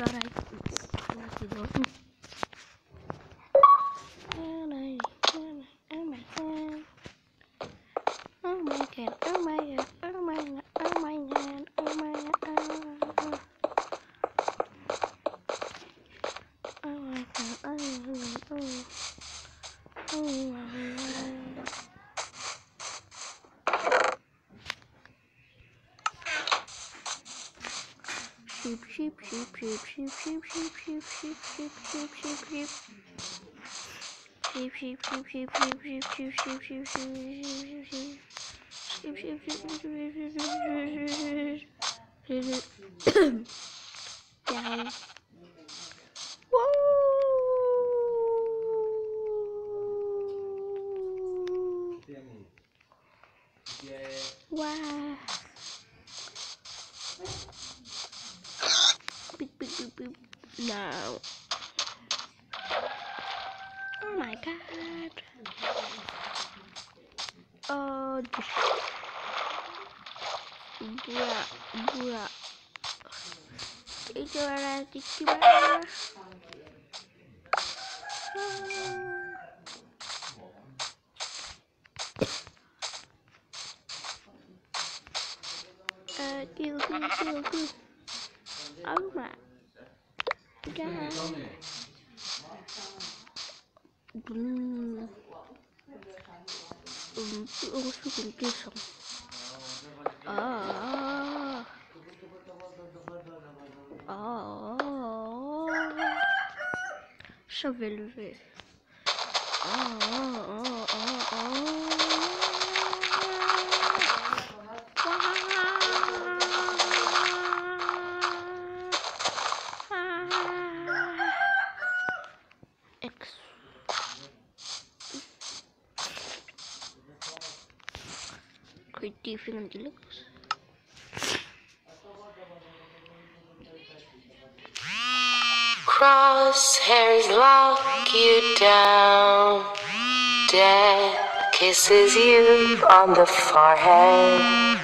Oh my god. Oh my god. Oh my god. Oh my god. Oh my god. Oh my god. Oh my god. Oh my god. Oh my god. Sheep, sheep, sheep, sheep, sheep, sheep, sheep, sheep, sheep, sheep, sheep, sheep, sheep. Sheep, sheep, sheep, sheep, sheep, sheep, sheep, sheep, sheep, sheep, sheep, sheep, sheep. Sheep, sheep, sheep, sheep, sheep, sheep, sheep, sheep, sheep. Down. Whoa! Wow. Beep, beep, beep, beep. No. Oh my god. Oh, bruh, bruh. Kill, kill, kill, kill. Oh my god. Oh. Oh. Shovel. Oh, oh, oh, oh. X. Creative deluxe. Crosshairs lock you down. Death kisses you on the forehead.